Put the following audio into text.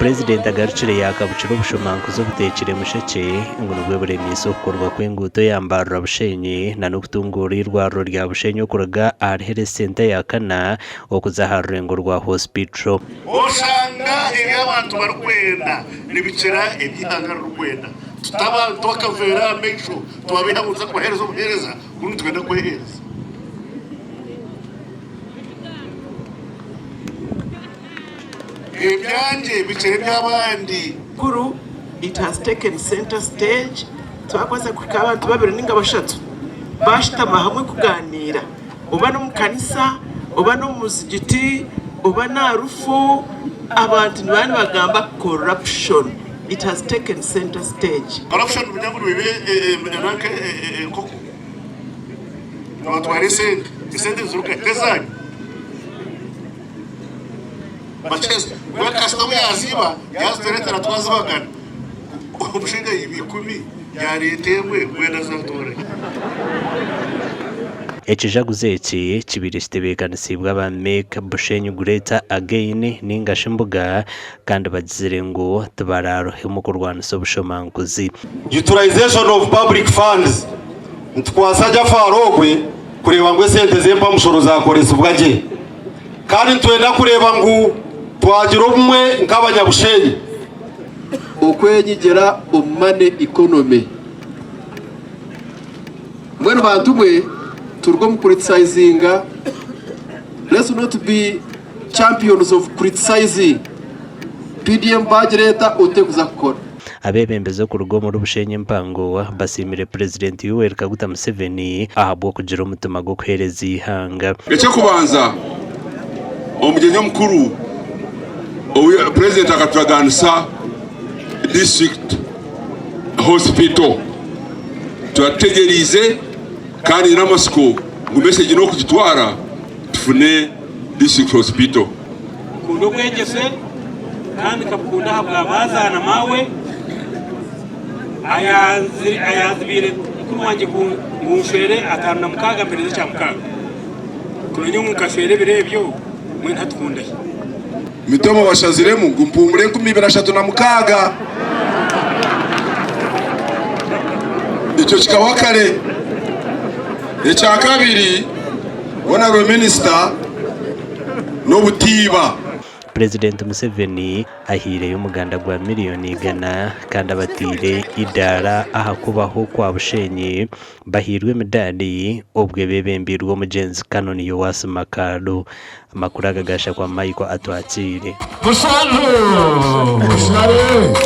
Purezidenti agarukire yaakabukira obushomankuzi obuteekire mushekye ngu nibwo buremiise okukorwa kw'enguuto ya Mbarara Bushenyi na n'okutunguura eirwariro rya Bushenyi okuruga ahari Health Centre ya kana okuza aha rurengo rwa Hospital. Oshanga ebi abantu barikwenda nibikira ebi eihanga ririkwenda. Tuta abantu akaveera aha maisho twabaiha ngu nituza kubaheereza obuheereza kunu nitwenda kweheereza. Ebyangye bikira eby'abandi. Guru it has taken center stage twakubaasa kuhika abantu babiri ninga bashatu bashutama hamwe kuganiira oba n'omu kanisa oba n'omu muzigiti oba n'aha rufu abantu nibaba nibagamba corruption it has taken center stage. Corruption nibigira ngu nibiba nanka enkoko nibatwara esente, esente nizirugahi tezanyu. Bakyeza we kasita obu yaziiba yazitureetera twazibagana omushaija yaiba ikumi yareeta emwe mbwenu azatoora ki? Ekijaguzo eki kibaire kitebeekanisiibwe aba Make Bushenyi Greater Again ninga shi Mbuga kandi bagizire ngu tibaraaruhe omu kurwanisa obushomankuzi. Utilisation of public funds, Nitukwasa Jafar ogwe kureeba ngu esente z'empamushoro zakoresibwa gye. Kandi nitwenda kureeba ngu twagira obumwe nk'abanyabushenyi. Okwenyigira omu money economy. Mbwenu bantu mwe turuge omu criticizinga, let's not be champions of criticizing. PDM bagireeta ote kuza kukora. Abeebembezi okuruga omuri Bushenyi Empango basiimire Purezidenti Yoweri Kaguta Museveni ahabw'okugira omutima gw'okuheereza eihanga. Eky'okubanza, omugyenyi omukuru ou Purezidenti akaturaganisa District Hospital turatutegyereize kandi nyine amatsiko ngu mesegi n'okugitwara tufune District Hospital. Nkunda obwegyese kandi nkabukunda ahabwa baazaana maawe ayanzibiire mukuru wangye ngu nshwere 56 mpereze ekya mukaaga. Kumanya ngu nkashwera ebiro ebyo mbwenu hati ku ndahi. Mitooma bashaziremu ngu mpungure 2036. Ekyo kikaba kare. Ekyakabiri, Honourable Minister, n'obutiiba. Purezidenti Museveni ahaireyo omuganda gwa miriyoni igana kandi abataire eidaara aha kubaho kwa Bushenyi bahairwe emidaari obwe bebembeirwe omugyenzi Canon Yowasi Makalu. Amakuru aga gashakwa Michael Atwakiire. Mushanju!